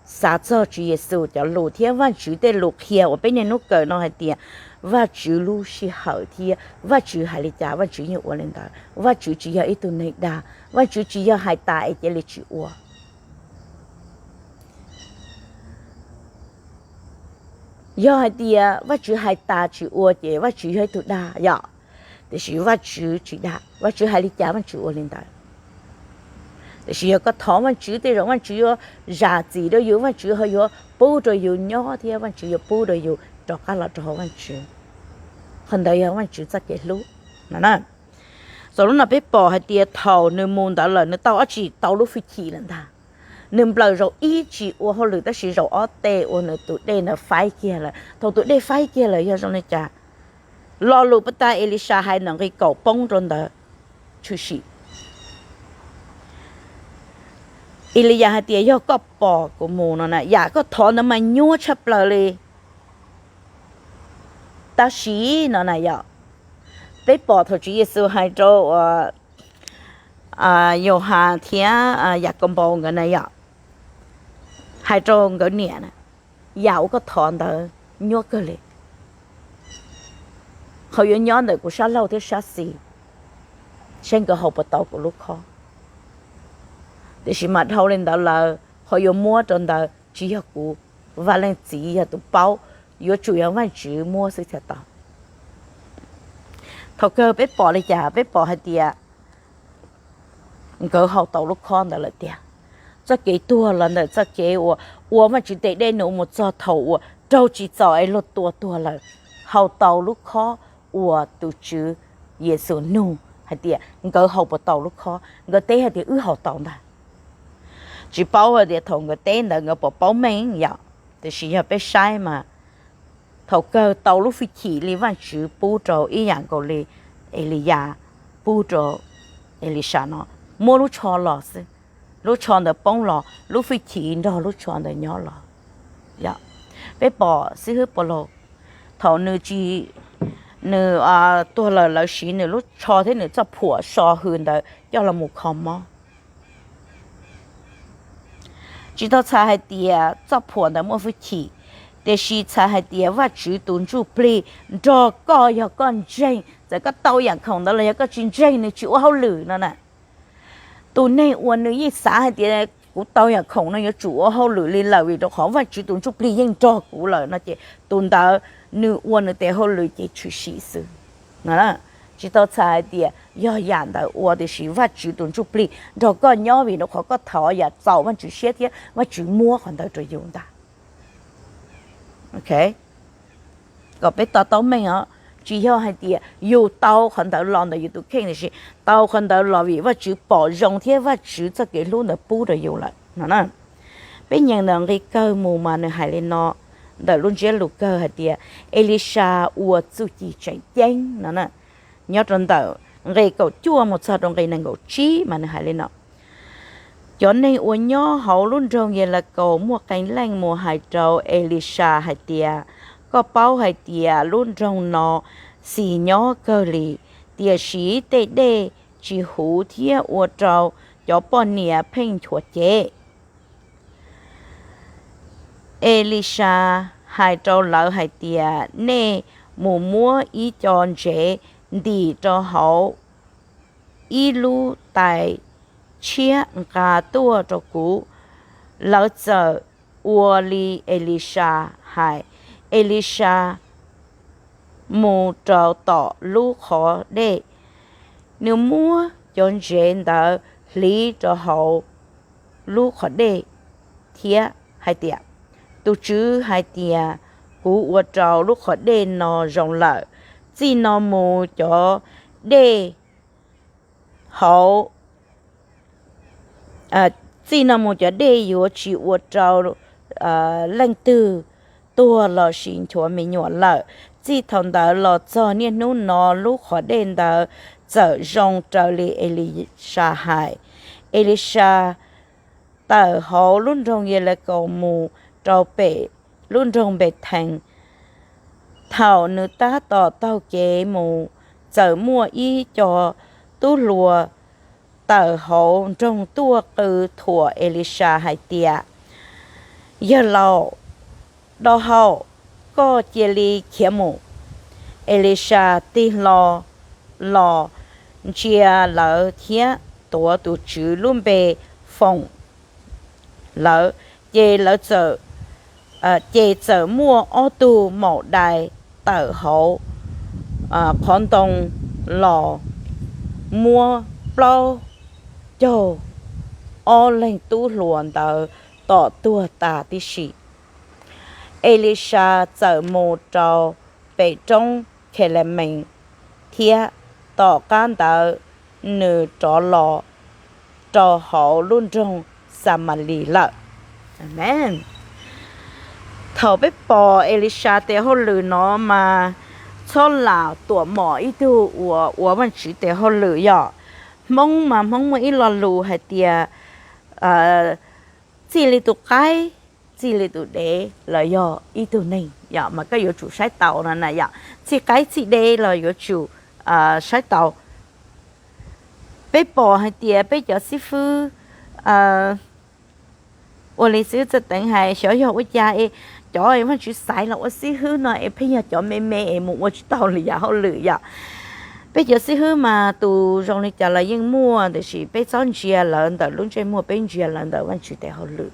xav txog Tswv Yexus cov lus thiab Vajtswv tej lus qhia uas peb niaj hnub kawm no hais tias Vajtswv lub sij hawm thiab Vajtswv hais li cas Vajtswv yeej ua li ntawd. Vajtswv tsis yog ib tug neeg dag, Vajtswv tsis yog hais tas es cia li tsis ua. Yog hais tias Vajtswv hais tas tsis ua ces Vajtswv yog ib tug dag yom. Tiam sis Vajtswv tsis dag, Vajtswv hais li cas Vajtswv ua li ntawd. Tiam sis yog koj thov Vajtswv, tej zaum Vajtswv yuav zam txim rau yus, Vajtswv ho yuav pub rau yus nyob thiab Vajtswv yuav pub rau yus rov qab los rau hauv Vajtswv. Qhov ntawd yog Vajtswv txoj kev hlub no na. Txog lub no peb pom hais tias thaum nws mus ntawd lawm nws tau ob tsi, tau lub hwj chim lawm ntag. Nws nplawm zaum ib tsis ua hauj lwm tab sis zaum ob tej ua nws tus dej ntawd faib kiag lawm. Thaum tus dej faib kiag lawm yog zoo li cas? Lo lus puag ta Elisas hais ntawm nqi kaum poob rau ntawd tshwm sim. Eliyas hais tias yog koj pom kuv mus no na, yam koj thov ntawd mas nyuaj tshaj plaws li. Tab sis no na yom, peb pom thaum Tswv Yexus hais rau Yauhas thiab Yakaunpaus nkawd na yom, hais rau nkawd niam na, yam uas koj thov ntawd nyuaj kawg li. Qhov yuav nyob ntawm kuv sab laug thiab sab xis, seb nkawd haus puas tau kuv lub khob. Tiam sis mas dhau li ntawd lawm, qhov yuav muab rau ntawd tsis yog kuv, Vaj Leej Txiv yog tus paub, yuav tsum yog Vajtswv muab xwb thiaj tau. Thaum kawg peb pom li cas? Peb pom hais tias nkawd haus tau lub khob ntawd lawm tiag. Txoj kev tuag los ntawm txoj kev uas ua Vajtswv tes dej num mus txog thaum uas raug tsim txom es luag tua tuag lawm, haus tau lub khob uas tus Tswv Yexus nug hais tias nkawd haus puas tau lub khob, nkawd teb hais tias wb haus tau ntag. Tsis paub hais tias thaum nkawd teb ntawd nkawd puas paub meej yom, tiam sis yog peb saib mas thaum kawg tau lub fwj chim li Vajtswv pub rau ib yam nkaus li Eliyas pub rau Elisas no, muab lub tsho los xwb, lub tsho ntawd poob los lub fwj chim nrog lub tsho ntawd nyob los. Peb pom xib hwb Paulus, thaum nws tsis, nws tuag lawm lawv siv nws lub tsho thiab nws txoj phuam so hws ntawd coj los mus kho mob. Tsis tau txhais hais tias txoj phuam ntawd muaj fwj chim, tiam sis txhais hais tias Vajtswv tus ntsuj plig nrog koj, yog koj ntseeg, txawm koj tau yam khoom ntawd los yog koj tsis ntseeg nws tsis ua hauj lwm no na. Tus neeg uas nws yeej xav hais tias kuv tau yam khoom no yuav tsum ua hauj lwm li lawm vim rau qhov Vajtswv tus ntsuj plig yeej nrog kuv lawm no ces tus ntawd nws ua nws tes hauj lwm ces tshwm sim xwb. Tsis tau txhais hais tias yog yam ntawd ua, tiam sis Vajtswv tus ntsuj plig nrog koj nyob vim rau qhov koj thov yam txaus Vajtswv siab thiab Vajtswv muab qhov ntawd rau yus ntag. Kom peb to taub meej os, tsis yog hais tias yus tau qhov ntawd los ntawm yus tus kheej, tiam sis tau qhov ntawd los vim Vajtswv pom zoo thiab Vajtswv txoj kev hlub ntawd pub rau yus lawm no. Peb nyeem ntawm nqe kawg mus mas nws hais li no, ntawm lub ntsiab lus kawg hais tias Elisas ua txuj ci tseem ceeb no. Nyob rau ntawm nqe kaum cuaj mus txog rau nqe nees nkaum tsib mas nws hais li no: Cov neeg uas nyob hauv lub nroog Yelakaus muaj qee leej mus hais rau Elisas hais tias, koj paub hais tias lub nroog no xis nyob kawg li, tiam sis tej dej tsis huv thiab ua rau cov poj niam pheej nchuav cev. Elisas hais rau lawv hais tias, nej mus muab ib co ntsev ntim rau hauv ib lub tais tshiab nqa tuaj rau kuv. Lawv txawm ua li Elisas hais. Elisas mus rau tom lub qhov dej, nws muab cov ntsev ntawd hliv rau hauv lub qhov dej thiab hais tias, tus Tswv hais tias, kuv ua rau lub qhov dej no zoo lawm. Txij no mus cov dej hauv txij no mus cov dej yuav tsis ua rau leej twg tuag lossis nchuav me nyuam lawm. Txij thaum ntawd los txog niaj hnub no lub qhov dej ntawd txawm zoo raws li Elisas hais. Elisas tawm hauv lub nroog Yelakaus mus rau pem lub nroog Npethees. Thaum nws tab tom taug kev mus, txawm muaj ib co tub hluas tawm hauv nroog tuaj qw thuam Elisas hais tias, yawg laus, dau hau, koj cia li khiav mus. Elisas tig hlo los ntsia lawv thiab tuav tus Tswv lub npe foom lawv, ces lawv txawm ces txawm muaj ob tug maum dais tawm hauv qhov ntoo los muab plaub caug ob leeg tub hluas ntawd tom tuag tas tib si. Elisas txawm mus rau pem roob Khelemees thiab tom qab ntawd nws rov los rau hauv lub nroog Xamalis lawm. Thaum peb pom Elisas tes hauj lwm no mas txhob lam tuam mom ib tug uas ua Vajtswv tes hauj lwm yom. Hmoob mas Hmoob muaj ib lo lus hais tias txij li tus qaib, txij li tus dev los yog ib tug neeg yom, mas koj yuav tsum saib taus no na yom. Txij qaib txij dev los yuav tsum saib taus. Peb pom hais tias peb cov xib fwb ua li xib fwb Txawj Teev hais, xyov yog ua cas es cov Vajtswv xaiv los ua xib fwb no es pheej yog cov me me es mus ua tsis tau li yam hauj lwm yom. Peb cov xib hwb mas tus zoo li cas los yeej muaj, tiam sis peb txhob ntsia lawv ntawm lub ntsej muag, peb ntsia lawv ntawm Vajtswv tes hauj lwm.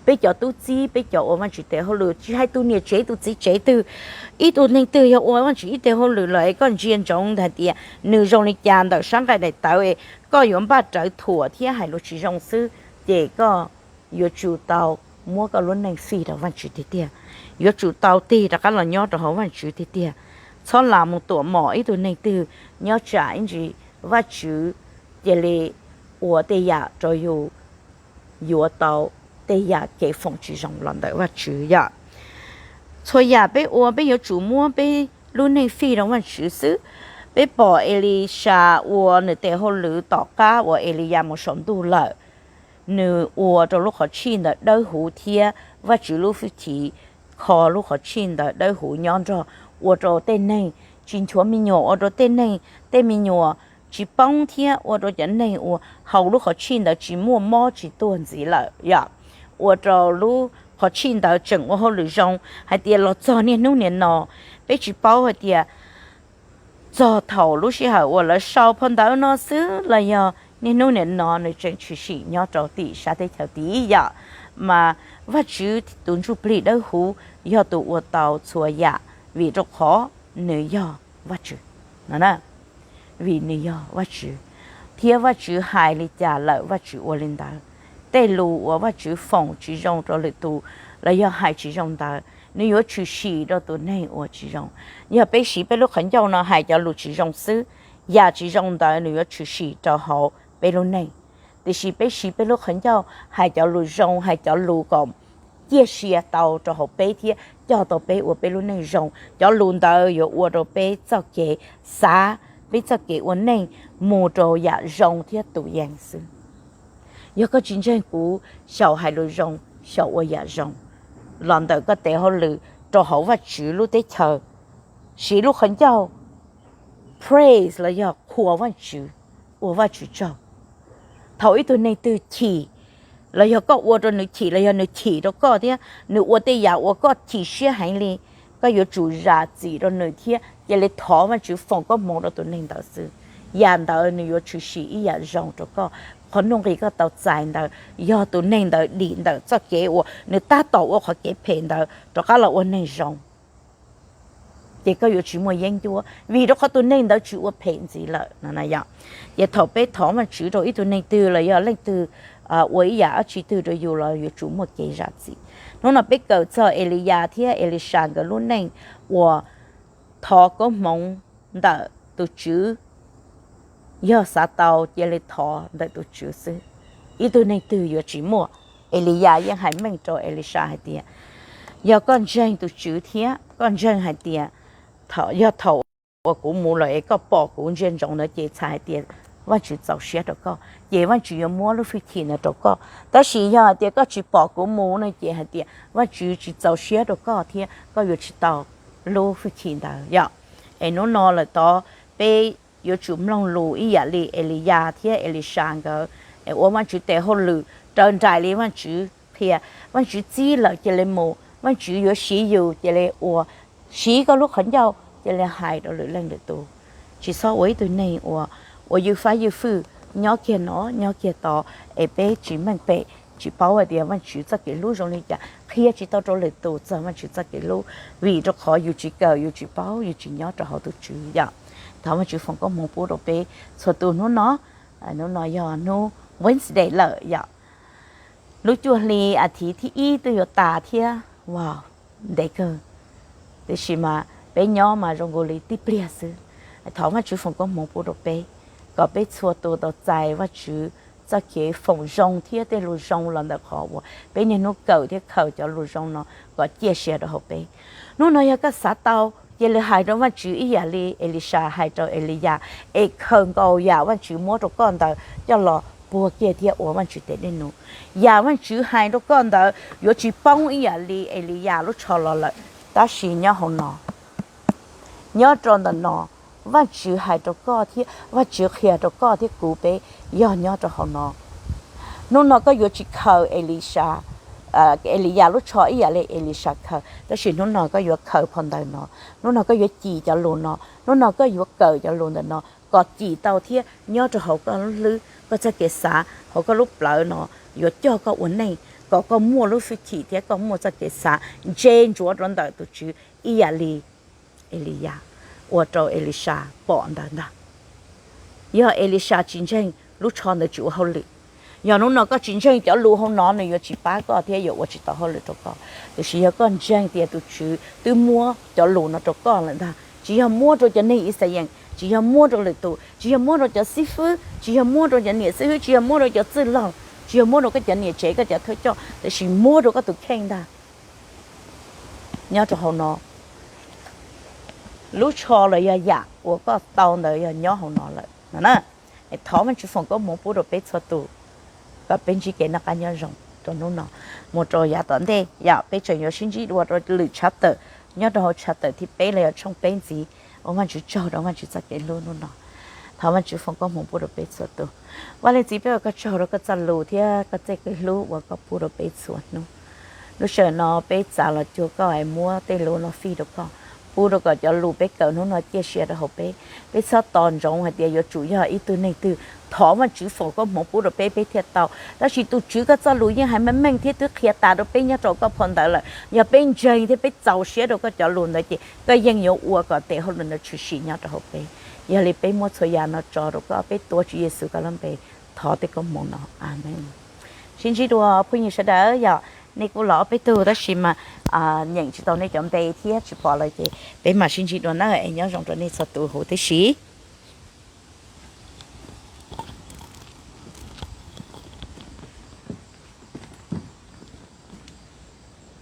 Peb cov tub txib, peb cov ua Vajtswv tes hauj lwm, tsis hais tus niam tsev tus txiv tsev twg, ib tug neeg twg yog ua Vajtswv ib tes hauj lwm lawm es koj ntsia ntsoov hais tias nws zoo li cas ntawm sab nqaij daim tawv es koj yuav npaj rawv thuam thiab hais lus tsis zoo xwb, ces koj yuav tsum tau muab koj lub neej fij rau Vajtswv tiag tiag, yuav tsum tau tig rov qab los nyob rau hauv Vajtswv tiag tiag. Txhob lam mus tuam mom ib tug neeg twg nyob tsam ib ntsis Vajtswv cia li ua tej yam rau yus yuav tau tej yam kev foom tsis zoo los ntawm Vajtswv yom. Txhua yam peb ua peb yuav tsum muab peb lub neej fij rau Vajtswv xwb. Peb pom Elisas ua nws tes hauj lwm tom qab uas Eliyas mus saum ntuj lawm, nws ua rau lub qhov tshij ntawd dawb huv thiab Vajtswv lub hwj chim kho lub qhov tshij ntawd dawb huv nyob nrog, ua rau tej neeg tsis nchuav me nyuam, ua rau tej neeg tej me nyuam tsis poob thiab ua rau cov neeg uas haus lub qhov tshij ntawd tsis muaj mob tsis tuag ntxiv lawm yom. Ua rau lub qhov tshij ntawd tseem ua hauj lwm zoo, hais tias los txog niaj hnub niam no, peb tsis paub hais tias txog thaum lub sij hawm uas lawv sau phau ntawv no xwb los yog niaj hnub niam no nws tseem tshwm sim nyob rau tim sab teb chaws tid yom. Mas Vajtswv tus Ntsuj Plig Dawb Huv yog tus ua tau txhua yam, vim rau qhov nws yog Vajtswv no, vim nws yog Vajtswv, thiab Vajtswv hais li cas lawm Vajtswv ua li ntawd. Tej lus uas Vajtswv foom tsis zoo rau lwm tus los yog hais tsis zoo ntawd, nws yuav tshwm sim rau tus neeg uas tsis zoo. Yog peb siv peb lub qhov ncauj no hais cov lus tsis zoo xwb, yam tsis zoo ntawd nws yuav tshwm sim rau hauv peb lub neej. Tiam sis peb siv peb lub qhov ncauj hais cov lus zoo, hais cov lus kom ciaj sia tau rau hauv peb thiab coj tau peb ua peb lub neej zoo, cov lus ntawd yuav ua rau peb txoj kev xav, peb txoj kev ua neej mus rau yam zoo thiab tus yees xwb. Yog koj tsis ntseeg kuv, xyaum hais lus zoo, xyaum ua yam zoo los ntawm koj tes hauj lwm rau hauv Vajtswv lub teb chaws, siv lub qhov ncauj praise los yog qhuas Vajtswv, ua Vajtswv tsaug. Thaum ib tug neeg twg chim los yog koj ua rau nws chim los yog nws chim rau koj thiab nws ua tej yam uas koj chim siab heev li, koj yuav tsum zam txim rau nws thiab cia li thov Vajtswv foom koob hmoov rau tus neeg ntawd xwb. Yam ntawd nws yuav tshwm sim ib yam zoo rau koj. Qhov nuj nqis koj tau txais ntawd yog tus neeg ntawd dim ntawm txoj kev uas nws tab tom ua qhov kev phem ntawd rov qab los ua neeg zoo, ces koj yuav tsis muaj yeeb ncuab vim rau qhov tus neeg ntawd tsis ua phem ntxiv lawm no. Ces thaum peb thov Vajtswv rau ib tug neeg twg los yog leej twg ua ib yam dab tsi twg rau yus los yuav tsum muaj kev zam txim. Hnub no peb kawm txog Eliyas thiab Elisas nkawd lub neej uas thov koob hmoov ntawm tus Tswv, yog xav tau cia li thov ntawm tus Tswv xwb, ib tug neeg twg yuav tsis muaj. Eliyas yeej hais meej rau Elisas hais tias, yog koj ntseeg tus Tswv thiab koj ntseeg hais tias yog thaum uas kuv mus lawm es koj pom kuv ntsia ntsoov ntawd ces txhais hais tias Vajtswv txaus siab rau koj, ces Vajtswv yuav muab lub hwj chim ntawd rau koj. Tab sis yog hais tias koj tsis pom kuv mus no ces hais tias Vajtswv tsis txaus siab rau koj thiab koj yuav tsis tau lub hwj chim ntawd yom. Es hnub no lawm tod peb yuav tsum mloog lus ib yam li Eliyas thiab Elisas nkawd, es ua Vajtswv tes hauj lwm raws nraim li Vajtswv qhia. Vajtswv txib lawm cia li mus, Vajtswv yuav siv yus cia li ua, siv koj lub qhov ncauj cia li hais rau lwm leej lwm tus. Tsis txhob ua ib tug neeg uas ua ywj fab ywj fwj, nyob kiag no nyob kiag tod, es peb tsis meej pem, tsis paub hais tias Vajtswv txoj kev hlub zoo li cas, qhia tsis tau rau lwm tus txog Vajtswv txoj kev hlub, vim rau qhov yus tsis kawm, yus tsis paub, yus tsis nyob rau hauv tus Tswv yom. Thov Vajtswv foom koob hmoov pub rau peb txhua tus hnub no. Hnub no yog hnub Wednesday lawm yom. Lub cuaj hli a thiv thib ib twb yuav tas thiab, wow, ntev kawg. Tiam sis mas peb nyob mas zoo nkaus li tib pliag xwb. Thov Vajtswv foom koob hmoov pub rau peb, kom peb txhua tus tau txais Vajtswv txoj kev foom zoo thiab tej lus zoo los ntawm qhov uas peb niaj hnub kawm thiab khaws cov lus zoo no kom ciaj sia rau hauv peb. Hnub no yog koj xav tau, cia li hais rau Vajtswv ib yam li Elisas hais rau Eliyas, es khaws nkaus yam Vajtswv muab rau koj ntawd coj los puag kiag thiab ua Vajtswv tes dej num. Yam Vajtswv hais rau koj ntawd yuav tsis poob ib yam li Eliyas lub tsho los lawm, tab sis nyob hauv no, nyob rau ntawm no, Vajtswv hais rau koj thiab Vajtswv qhia rau koj thiab kuv peb yog nyob rau hauv no. Hnub no koj yuav tsis khaws Elisa, Eliyas lub tsho ib yam li Elisa khaws, tab sis hnub no koj yuav khaws phau ntawv no, hnub no koj yuav cim cov lus no, hnub no koj yuav kawm cov lus ntawm no, kom cim tau thiab nyob rau hauv koj lub hlwb, koj txoj kev xav, hauv koj lub plawv no yuav coj koj ua neej, kom koj muaj lub hwj chim thiab koj muaj txoj kev xav ntse ntsuav rau ntawm tus Tswv ib yam li Eliyas ua rau Elisas pom ntawd ntag. Yog Elisas tsis ntseeg, lub tsho ntawd tsis ua hauj lwm. Yog hnub no koj tsis ntseeg, cov lus hauv no nws yuav tsis pab koj thiab yuav ua tsis tau hauj lwm rau koj. Tiam sis yog koj ntseeg tias tus Tswv twb muab cov lus no rau koj lawm ntag, tsis yog muab rau cov neeg Ixayees, tsis yog muab rau lwm tus, tsis yog muab rau cov xib fwb, tsis yog muab rau cov niam xib fwb, tsis yog muab rau cov txwj laug, tsis yog muab rau koj cov niam tsev, koj cov thawj coj, tiam sis muab rau koj tus kheej ntag. Nyob rau hauv no, lub tsho los yog yam uas koj tau ntawd yog nyob hauv no lawm no na. Thov Vajtswv foom koob hmoov pub rau peb txhua tus, kom peb ntsib kev noj qab nyob zoo rau hnub no mus rau yav tom ntej. Yog peb tseem yuav sib ntsib dua rau lwm tshav tawm, nyob rau hauv tshav tawm thib peb los yog tshooj peb ntxiv. Ua Vajtswv tsaug rau Vajtswv txoj kev hlub hnub no. Thov Vajtswv foom koob hmoov pub rau peb txhua tus. Vaj Leej Txiv, peb ua koj tsaug rau koj txoj lus thiab koj txoj kev hlub uas koj pub rau peb txhua hnub. Lub sij hawm no peb txav los cuag koj es muab tej lus no fij rau koj, pub rau kom cov lus peb kawm hnub no ciaj sia rau hauv peb. Peb txhob tos ntsoov hais tias yuav tsum yog ib tug neeg twg thov Vajtswv foom koob hmoov pub rau peb peb thiaj tau, tab sis tus Tswv koj txoj lus yeej hais meej meej thiab twb qhia tas rau peb nyob rau koj phau ntawv lawm. Yog peb ntseeg thiab peb txaus siab rau koj cov lus ntawd ces koj yeej yuav ua kom tes hauj lwm ntawd tshwm sim nyob rau hauv peb. Yog li peb muab txhua yam no tso rau koj, peb tuav Tswv Yexus koj lub npe thov tej koob hmoov no. Amees. Sib ntsib dua phooj ywg sawv daws, yog nej kuj los ob peb tug tab sis mas nyeem tsis tau nej cov npe thiab tsis pom lawm ces peb mam sib ntsib dua na, es nyob zoo rau nej txhua tus huv tib si.